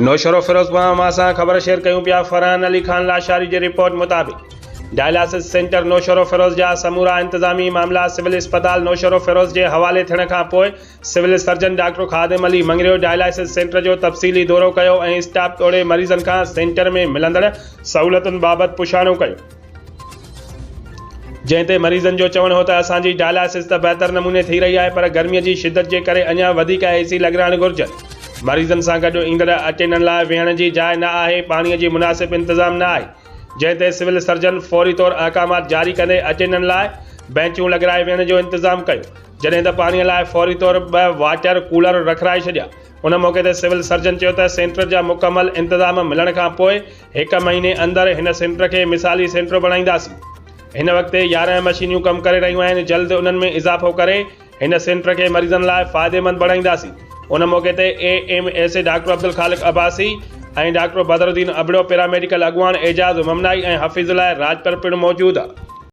نوشهروفيروز مان اوهان سان خبر شيئر ڪيون پيا فرحان علي خان لاشاري جي رپورٽ مطابق ڊائلاسز سينٽر نوشهروفيروز جا سمورا انتظامي معاملا سول اسپتال نوشهروفيروز جي حوالي ٿيڻ کان پوء civil surgeon doctor Khadim Ali Mangrio dialysis centre جو تفصيلي دورو ڪيو ۽ اسٽاف توڙي مريضن کان سينٽر ۾ ملندڙ سهولتن بابت پڇاڻو ڪيو. جنهن تي مريضن جو چوڻ هو ته اسان جي ڊائلاسز ته بهتر نموني ٿي رهي آهي پر گرمي جي شدت جي ڪري اڃا وڌيڪ اي سي لڳرائڻ گهرجن، مريضن سان گڏ ايندڙ اٽينڊنٽ لاء ويهڻ جي جاء نه آهي، پاڻي جي مناسب انتظام نه آهي، جنهن تي سول سرجن فوري طور احڪامات جاري ڪندي اٽينڊنٽ لاء بئنچون لڳرائي ويهڻ جو انتظام ڪيو، جڏهن ته پاڻي لاء فوري طور ٻه واٽر ڪولر رکرائي ڇڏيا. ان موقعي تي سول سرجن چيو ته سينٽر جا مڪمل انتظام ملڻ کان پوء هڪ مهيني اندر هن سينٽر کي مثالي سينٽر بڻائينداسين. هن وقت 11 مشينيون ڪم ڪري رهيون آهن، جلد انهن ۾ اضافو ڪري هن سينٽر کي مريضن لاء فائديمند بڻائينداسين. ان موقعي تي A M S doctor Abdul Khaliq Abbasi ۽ doctor Badruddin Abro, paramedical اڳواڻ اعجاز ممنائي ۽ حفيظ الله راڄپر پڻ موجود.